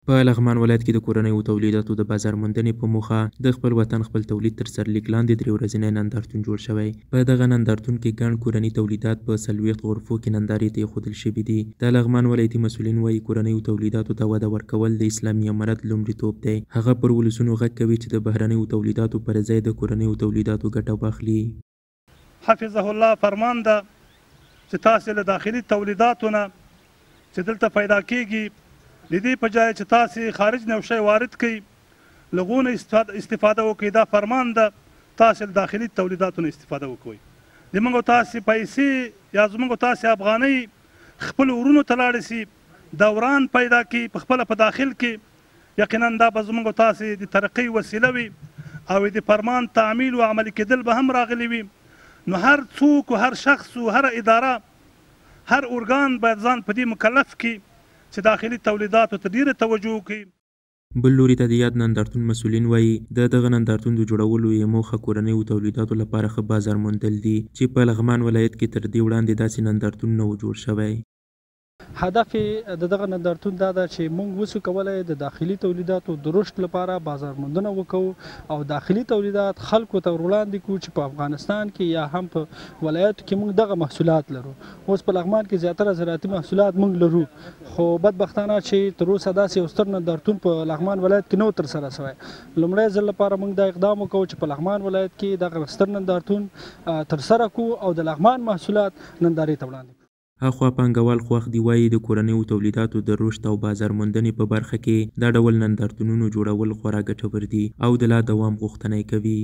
په لغمان ولایت کې د کورنیو تولیداتو د بازار موندنې په موخه د خپل وطن خپل تولید تر سرلیک لاندې درې ورځنی نندارتون جوړ شوی. په دغه نندارتون کې ګڼ کورني تولیدات په 40 غرفو کې نندارې ته ایښودل شوي دي. د لغمان ولایتي مسؤلین وايي، کورنیو تولیداتو ته وده ورکول د اسلامي امارت لومړیتوب دی. هغه پر ولسونو غږ کوي چې د بهرنیو تولیداتو پر ځای د کورنیو تولیداتو ګټه واخلي. حفظه الله فرمان ده چې تاسې له داخلي تولیداتو نه چې دلته پیدا کیږي، د دې په جای چې تاسې خارج نه یو شی وارد کړئ، له هغو نه استفاده وکړئ. دا فرمان ده، تاسې له داخلي تولیداتو نه استفاده وکړئ. د موږ او تاسې پیسې یا زموږ او تاسې افغانۍ خپلو ورونو ته لاړې سي، دوران پیدا کړي په خپله په داخل کې، یقینا دا به زموږ او تاسې د ترقۍ وسیله وي او د فرمان تعمیل او عملي کېدل به هم راغلي وي. نو هر څوک، هر شخص، هره اداره، هر ارګان باید ځان په دې مکلف کړي چې داخلي تولیداتو ته ډېره توجه وکړي. بل لوري ته د یاد نندارتون مسؤلین وايي، د دغه نندارتون د جوړولو یې موخه کورنیو تولیداتو لپاره ښه بازار موندل دي چې په لغمان ولایت کې تر دې وړاندې داسې نندارتون نه و جوړ شوی. هدف د دغه نندارتون دا ده چې موږ وسو کولای د داخلي تولیداتو د رشد لپاره بازار موندنه وکړو او داخلي تولیدات خلکو ته وړاندې کړو چې په افغانستان کې یا هم په ولایتو کې موږ دغه محصولات لرو. اوس په لغمان کې زیاتره زراعتي محصولات موږ لرو، خو بدبختانه چې تر اوسه داسې یو ستر نندارتون په لغمان ولایت کې نه و ترسره شوی. لومړی ځل لپاره موږ دا اقدام وکړو چې په لغمان ولایت کې دغه ستر نندارتون ترسره کړو او د لغمان محصولات نندارې ته وړاندې کړو. اخوا پانګوال خوښ دي وايي، د کورنیو تولیداتو د رشد او بازار موندنې په برخه کې دا ډول نندارتونونو جوړول خورا ګټور دي او د لا دوام غوښتنه یې کوي.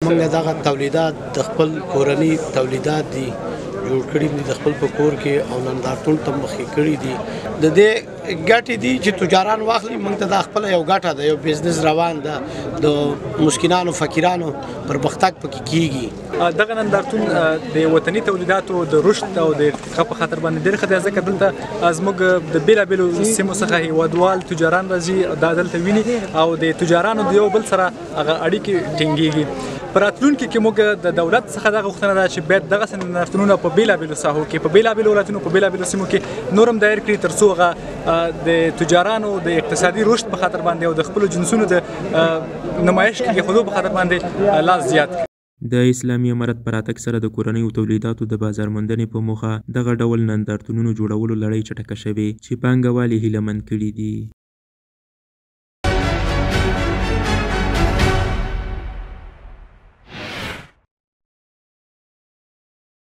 موږ دغه تولیدات د خپل کورني تولیدات دي جوړ کړي دي د خپل په کور کې او نندارتون ته مخکې کړي دي. د دې ګټې دي چې تجاران واخلي، موږ ته دا خپله یو ګټه ده، یو بزنس روان ده، د مسکینانو فقیرانو پرمختګ پکې کیږي. دغه نندارتون د وطني تولیداتو د رشد او د ارتقا په خاطر باندې ډېر ښه دی، ځکه دلته زموږ د بېلابېلو سیمو څخه هیوادوال تجاران راځي، دا دلته ویني او د تجارانو د یو بل سره هغه اړیکې ټینګېږي. په راتلونکي کې موږ د دولت څخه دا غوښتنه ده چې باید دغسې نندارتونونه په بېلابېلو ساحو کې، په بېلابېلو ولایتونو، په بېلابېلو سیمو کې نور هم دایر کړي، تر څو هغه د تجارانو د اقتصادي رشد په خاطر باندې او د خپلو جنسونو د نمایش کې ښودو په خاطر باندې لا زیات کړي. د اسلامي امارت په راتګ سره د کورنیو تولیداتو د بازار موندنې په موخه دغه ډول نندارتونونو جوړولو لړۍ چټکه شوې چې پانګوال یې هیله مند کړي دي.